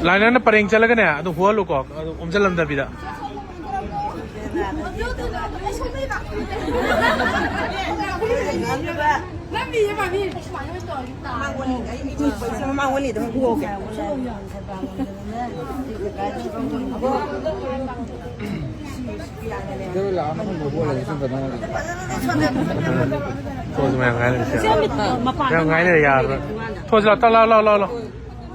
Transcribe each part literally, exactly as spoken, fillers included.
ꯂꯥꯏꯅꯔꯅ ꯄꯔꯦꯡ ꯆꯠꯂꯒꯅꯦ, ꯑꯗꯨ ꯍꯣꯍꯜꯂꯨꯀꯣ, ꯑꯗꯨ ꯑꯣꯝꯁꯤꯜꯂꯝꯗꯕꯤꯗ꯫ ꯊꯣꯛꯑꯁꯤ ꯃꯌꯥꯝ ꯉꯥꯏ ꯂꯩꯔꯤꯁꯦ꯫ ꯃꯌꯥꯝ ꯉꯥꯏ ꯂꯩꯔꯦ, ꯌꯥꯔꯔꯣꯏ꯫ ꯊꯣꯛꯑꯁꯤ ꯂꯥꯎ, ꯂꯥꯎ, ꯂꯥꯎ, ꯂꯥꯎ, ꯂꯥꯎ꯫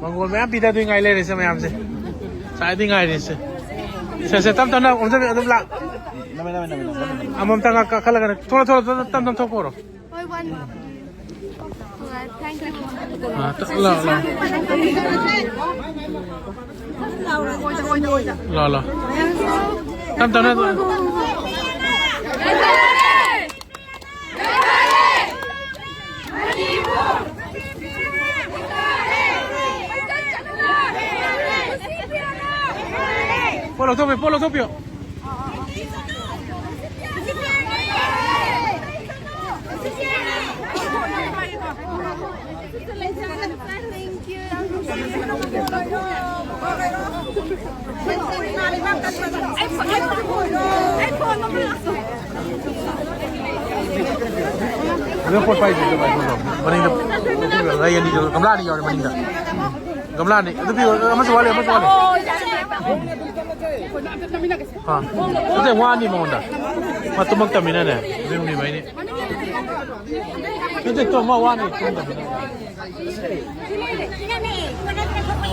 ꯃꯪꯒꯣꯜ ꯃꯌꯥꯝ ꯄꯤꯗꯗꯣꯏ ꯉꯥꯏ ꯂꯩꯔꯤꯁꯦ ꯃꯌꯥꯝꯁꯦ꯫ ꯉꯁꯥꯏꯗꯩ ꯉꯥꯏꯔꯤꯁꯦ꯫ ꯁꯦ, ꯁꯦ, ꯇꯞ ꯇꯞꯅ ꯑꯣꯝꯁꯤꯟꯕꯤ ꯑꯗꯨꯝ ꯂꯥꯛ-, ꯑꯃꯃꯝꯇꯪ ꯀꯥꯈꯠꯂꯒꯅꯦ꯫ ꯊꯣꯛꯂꯣ, ꯊꯣꯛꯂꯣ, ꯊꯣꯛꯂꯣ, ꯇꯞ ꯇꯞ ꯊꯣꯛꯄ ꯍꯧꯔꯣ꯫ ꯍꯣꯏ, ꯋꯥꯟ꯫ ꯍꯣꯏ, ꯊꯦꯡꯛ ꯌꯨ꯫ ꯑꯥ, ꯇ-, ꯂꯥꯛꯑꯣ, ꯂꯥꯛꯑꯣ꯫ ꯂꯥꯛꯑꯣ, ꯂꯥꯛꯑꯣ꯫ ꯇꯞ ꯇꯞꯅ꯫ ꯄꯣꯠ ꯂꯧꯊꯣꯛꯄꯤꯌꯨ, ꯄꯣꯠ ꯂꯧꯊꯣꯛꯄꯤꯌꯨ꯫ ꯑꯗꯨ ꯄꯣꯠ ꯄꯥꯏꯁꯦ, ꯑꯗꯨ ꯄꯥꯏꯁꯦ, ꯃꯅꯤꯡꯗ ꯂꯩ ꯑꯅꯤꯗꯣ, ꯒꯝꯂꯥ ꯑꯅꯤ ꯌꯥꯎꯔꯦ ꯃꯅꯤꯡꯗ꯫ ꯒꯝꯂꯥ ꯑꯅꯤ꯫ ꯑꯗꯨ ꯄꯤꯌꯣ, ꯑꯃꯁꯨ ꯋꯥꯠꯂꯤ, ꯑꯃꯁꯨ ꯋꯥꯠꯂꯤ꯫ ꯑꯥ, ꯅꯠꯇꯦ, ꯋꯥꯅꯤ ꯃꯉꯣꯟꯗ꯫ ꯃꯥ ꯇꯨꯝꯃꯛꯇꯕꯅꯤꯅꯅꯦ, ꯍꯧꯖꯤꯛ ꯅꯨꯃꯤꯠ ꯃꯩꯅꯤ꯫ ꯅꯠꯇꯦ, ꯇꯣ, ꯃꯥ ꯋꯥꯅꯤ, ꯇꯨꯝꯃꯛꯇꯕꯅꯤꯅ꯫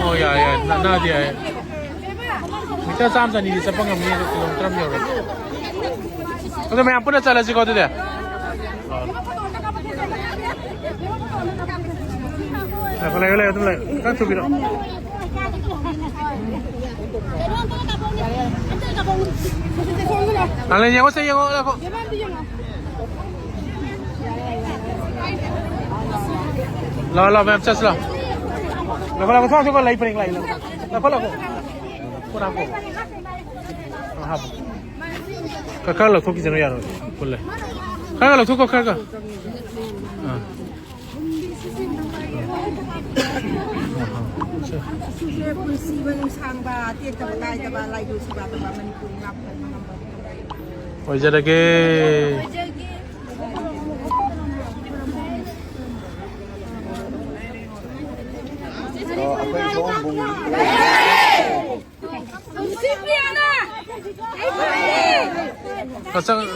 ꯑꯣ, ꯌꯥꯏ, ꯌꯥꯏ, ꯅꯛꯅꯗꯤ ꯌꯥꯏ꯫ ꯃꯤꯇꯔ ꯆꯥꯝ ꯆꯅꯤꯗꯤ ꯆꯠꯄ ꯉꯝꯅꯤ, ꯑꯗꯣ ꯀꯤꯂꯣꯃꯤꯇꯔ ꯑꯃ ꯌꯧꯔꯦ꯫ ꯑꯗꯣ ꯃꯌꯥꯝ ꯄꯨꯟꯅ ꯆꯠꯂꯁꯤꯀꯣ, ꯑꯗꯨꯗꯤ꯫ ꯂꯩꯌꯣ, ꯂꯩꯌꯣ, ꯂꯩꯌꯣ, ꯑꯗꯨꯝ ꯂꯩꯌꯣ꯫ ꯈꯔ ꯊꯨꯕꯤꯔꯛꯑꯣ꯫ ꯂꯥꯛꯂꯦ, ꯌꯦꯡꯉꯣ, ꯁꯦ, ꯌꯦꯡꯉꯣ, ꯂꯥꯛꯈꯣ꯫ ꯂꯥꯛꯑꯣ, ꯂꯥꯛꯑꯣ, ꯃꯌꯥꯝ ꯆꯠꯁꯤ ꯂꯥꯛꯑꯣ꯫ ꯂꯥꯛꯈꯣ, ꯂꯥꯛꯈꯣ, ꯊꯣꯛꯂꯛꯑꯣ, ꯊꯣꯛꯂꯛꯑꯣ, ꯂꯩ ꯄꯔꯦꯡ ꯂꯥꯛꯏ, ꯂꯥꯛꯈꯣ꯫ ꯂꯥꯛꯈꯣ, ꯂꯥꯛꯈꯣ꯫ ꯄꯣꯠ ꯍꯥꯞꯄꯣ꯫ ꯍꯥꯞꯄꯣ꯫ ꯈꯔ, ꯈꯔ ꯂꯧꯊꯣꯛꯈꯤꯁꯅꯨ, ꯌꯥꯔꯣꯏ꯫ ꯄꯨꯜꯂꯦ꯫ ꯈꯔ, ꯈꯔ ꯂꯧꯊꯣꯛꯈꯣ, ꯈꯔ, ꯈꯔ꯫ ꯑꯥ꯫ ꯁꯤꯁꯦ ꯄꯨꯟꯁꯤꯕ ꯅꯨꯡꯁꯥꯡꯕ, ꯇꯦꯛꯇꯕ ꯀꯥꯏꯗꯕ, ꯂꯥꯏꯗꯣ ꯁꯦꯕꯥ ꯇꯧꯕ ꯃꯅꯤꯄꯨꯔ ꯉꯥꯛꯄ ꯉꯝꯕ꯫ ꯑꯣꯏꯖꯔꯒꯦ꯫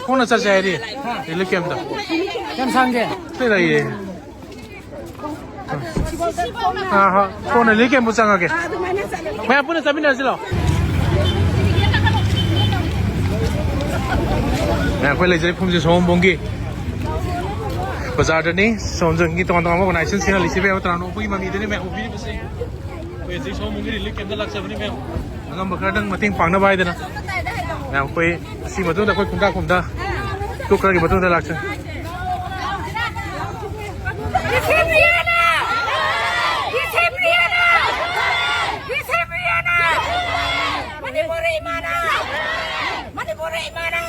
ꯈꯣꯡꯅ ꯆꯠꯁꯦ ꯍꯥꯏꯗꯤ ꯔꯤꯂꯤꯐ ꯀꯦꯝꯞꯇ꯫ ꯀꯌꯥꯝ ꯁꯥꯡꯒꯦ? ꯁꯤ ꯂꯩꯌꯦ꯫ ꯑꯥ, ꯍꯣꯏ꯫ ꯈꯣꯡꯅ ꯔꯤꯂꯤꯐ ꯀꯦꯝꯞꯄꯨ ꯆꯪꯉꯒꯦ꯫ ꯃꯌꯥꯝ ꯄꯨꯟꯅ ꯆꯠꯃꯤꯟꯅꯔꯁꯤ ꯂꯥꯛꯑꯣ꯫ ꯃꯌꯥꯝ ꯑꯩꯈꯣꯏ ꯂꯩꯖꯔꯤꯕ ꯃꯐꯝꯁꯦ ꯁꯑꯣꯝꯕꯨꯡꯒꯤ ꯕꯖꯥꯔꯗꯅꯤ꯫ ꯁꯣꯝꯗꯒꯤ ꯇꯣꯉꯥꯟ ꯇꯣꯉꯥꯟꯕ ꯑꯣꯔꯒꯅꯥꯏꯖꯦꯁꯟꯁꯤꯡꯅ ꯂꯩꯁꯤꯕ ꯌꯥꯕ ꯇꯔꯥꯝꯅ ꯑꯣꯛꯄꯒꯤ ꯃꯃꯤꯗꯅꯤ ꯃꯌꯥꯝ ꯎꯕꯤꯔꯤꯕꯁꯦ꯫ ꯑꯩꯈꯣꯏ ꯍꯧꯖꯤꯛ ꯁꯑꯣꯝꯕꯨꯡꯒꯤ ꯔꯤꯂꯤꯐ ꯀꯦꯝꯞꯇ ꯂꯥꯛꯆꯕꯅꯤ ꯃꯌꯥꯝ꯫ ꯑꯉꯝꯕ ꯈꯔꯗꯪ ꯃꯇꯦꯡ ꯄꯥꯡꯅꯕ ꯍꯥꯏꯗꯅ꯫ ꯃꯌꯥꯝ ꯑꯩꯈꯣꯏ ꯁꯤ ꯃꯇꯨꯡꯗ ꯑꯩꯈꯣꯏ ꯈꯨꯟꯗꯥ ꯈꯨꯟꯗꯥ ꯇꯨ ꯈꯔꯒꯤ ꯃꯇꯨꯡꯗ ꯂꯥꯛꯆꯒꯦ꯫ ꯃꯅꯤꯄꯨꯔ ꯏꯃꯥꯅ! ꯃꯅꯤꯄꯨꯔ ꯏꯃꯥꯅ!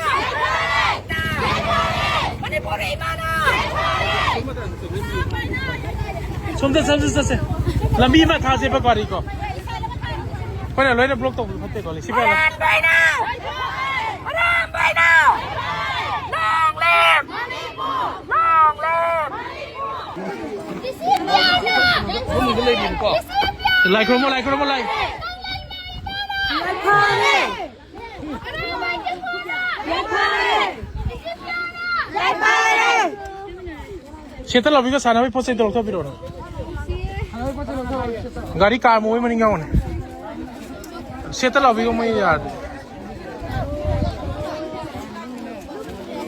ꯃꯅꯤꯄꯨꯔ ꯏꯃꯥꯅ! ꯁꯣꯝꯗ ꯆꯠꯁꯤ, ꯆꯠꯁꯤ꯫ ꯂꯝꯕꯤ ꯑꯃ ꯊꯥꯁꯦꯕ ꯒꯥꯔꯤꯀꯣ꯫ ꯑꯩꯈꯣꯏꯅ ꯂꯣꯏꯅ ꯕ꯭ꯂꯣꯛ ꯇꯧꯕꯗꯣ ꯐꯠꯇꯦꯀꯣ, ꯂꯤꯁꯤꯡ ꯀꯌꯥ ꯂꯧ-? ꯑꯔꯥꯝꯕꯥꯏꯅ! ꯑꯔꯥꯝꯕꯥꯏꯅ! Long live! Long live! ꯂꯥꯏ ꯈꯨꯔꯨꯝꯃꯣ, ꯂꯥꯏ ꯈꯨꯔꯨꯝꯃꯣ, ꯂꯥꯏ꯫ ꯁꯦꯠꯇ ꯂꯥꯎꯕꯤꯒ ꯁꯥꯟꯅꯕꯒꯤ ꯄꯣꯠ ꯆꯩꯗꯣ ꯂꯧꯊꯣꯛꯄꯤꯔꯛꯑꯣꯅꯦ꯫ ꯒꯥꯔꯤ ꯀꯥ ꯑꯃꯨꯕꯒꯤ ꯃꯅꯤꯡ ꯌꯥꯎꯕꯅꯦ꯫ ꯁꯦꯠꯇ ꯂꯥꯎꯕꯤꯒ ꯃꯣꯏ ꯌꯥꯔꯗꯤ꯫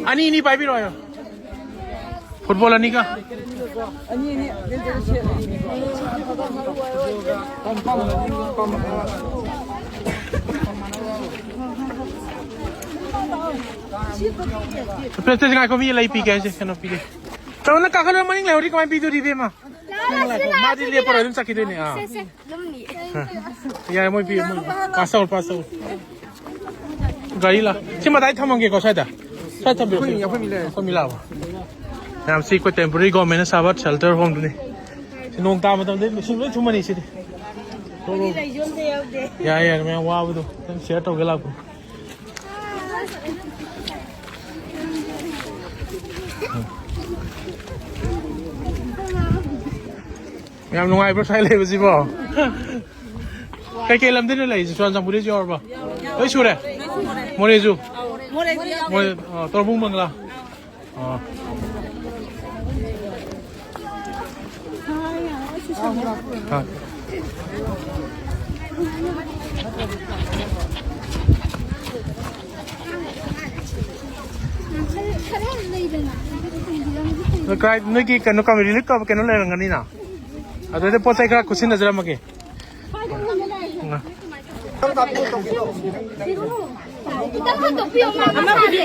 ꯑꯅꯤ ꯑꯅꯤ ꯄꯥꯏꯕꯤꯔꯛꯑꯣ ꯍꯥꯏꯌꯣ꯫ ꯐꯨꯠꯕꯣꯜ ꯑꯅꯤꯒ꯫ ꯄ꯭ꯂꯦꯠꯇꯁꯦ ꯉꯥꯏꯈꯣ, ꯃꯤ ꯂꯩ ꯄꯤꯒꯦ ꯍꯥꯏꯁꯦ, ꯀꯩꯅꯣ ꯄꯤꯒꯦ꯫ ꯆꯠꯂꯣ, ꯅꯪ ꯀꯥꯈꯠꯂꯣ, ꯃꯅꯤꯡ ꯂꯩꯍꯧꯔꯤ ꯀꯃꯥꯏꯅ ꯄꯤꯗꯣꯔꯤ, ꯏꯕꯦꯝꯃ? ꯅꯪ ꯉꯥꯏꯈꯣ, ꯃꯥꯗꯤ ꯂꯦꯞꯄꯔꯣꯏ, ꯑꯗꯨꯝ ꯆꯠꯈꯤꯗꯣꯏꯅꯦ꯫ ꯑꯥ꯫ ꯁꯦ, ꯁꯦ, ꯑꯗꯨꯝ ꯅꯤ꯫ ꯌꯥꯔꯦ, ꯃꯣꯏ ꯄꯤ, ꯃꯣꯏ ꯄꯥꯁ ꯇꯧꯔꯣ, ꯄꯥꯁ ꯇꯧꯔꯣ꯫ ꯒꯥꯔꯤ ꯂꯥ-, ꯁꯤ ꯃꯇꯥꯏ ꯊꯝꯃꯝꯒꯦꯀꯣ, ꯁ꯭ꯋꯥꯏꯗ꯫ ꯁ꯭ꯋꯥꯏꯗ ꯊꯝꯕꯤꯔꯣ꯫ ꯑꯩꯈꯣꯏ ꯃꯤ, ꯑꯩꯈꯣꯏ ꯃꯤ ꯂꯩꯔꯦ꯫ ꯑꯩꯈꯣꯏ ꯃꯤ ꯂꯥꯛꯑꯕ꯫ ꯃꯌꯥꯝꯁꯤ ꯑꯩꯈꯣꯏ temporary government ꯅ ꯁꯥꯕ shelter home ꯗꯨꯅꯤ꯫ ꯁꯤ ꯅꯣꯡ ꯇꯥꯕ ꯃꯇꯝꯗ ꯏꯁꯤꯡ ꯂꯣꯏ ꯊꯨꯝꯃꯅꯤ ꯁꯤꯗꯤ꯫ ꯌꯥꯏ, ꯌꯥꯏ, ꯃꯌꯥꯝ ꯋꯥꯕꯗꯣ ꯈꯤꯇꯪ share ꯇꯧꯒꯦ ꯂꯥꯛꯄꯅꯤ꯫ ꯌꯥꯝ ꯅꯨꯡꯉꯥꯏꯕ꯭ꯔꯣ ꯁ꯭ꯋꯥꯏ ꯂꯩꯕꯁꯤꯕꯣ? ꯀꯩꯀꯩ ꯂꯝꯗꯩꯅꯣ ꯂꯩꯔꯤꯁꯦ? ꯆꯨꯔꯥꯆꯥꯟꯄꯨꯔꯗꯩꯁꯨ ꯌꯥꯎꯔꯕ? ꯂꯣꯏ ꯁꯨꯔꯦ? ꯃꯣꯔꯦꯁꯨ? ꯃꯣꯔꯦ, ꯑ, ꯇꯣꯔꯕꯨꯡ ꯕꯪꯒ꯭ꯂꯥ? ꯑ꯫ ꯑ꯫ ꯅꯣꯏ ꯀꯥꯏ, ꯅꯣꯏꯒꯤ ꯀꯩꯅꯣ, ꯀꯝ-, relief ꯀꯝ-, ꯀꯩꯅꯣ ꯂꯩꯔꯝꯒꯅꯤꯅ? ꯑꯗꯨꯗꯩ ꯄꯣꯠ ꯆꯩ ꯈꯔ ꯈꯨꯠꯁꯤꯟꯅꯖꯔꯝꯃꯒꯦ꯫ ꯈꯤꯇꯪ ꯍꯟꯗꯣꯛꯄꯤꯌꯣ, ꯃꯥ ꯃꯁꯥꯁꯦ꯫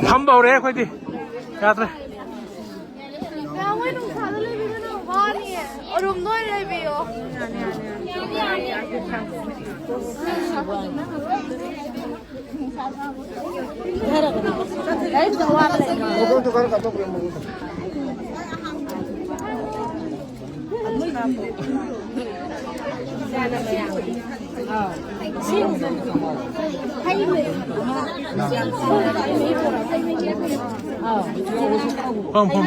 ꯐꯝꯕ ꯍꯧꯔꯦ ꯑꯩꯈꯣꯏꯗꯤ꯫ ꯌꯥꯗ꯭ꯔꯦ꯫ ꯃꯣꯏ ꯅꯨꯡꯁꯥꯗ ꯂꯩꯕꯤꯒꯅꯨ, ꯋꯥꯅꯤꯌꯦ꯫ ꯑꯔꯨꯝꯗ ꯑꯣꯏꯅ ꯂꯩꯕꯤꯌꯣ꯫ ꯐꯝ, ꯐꯝ꯫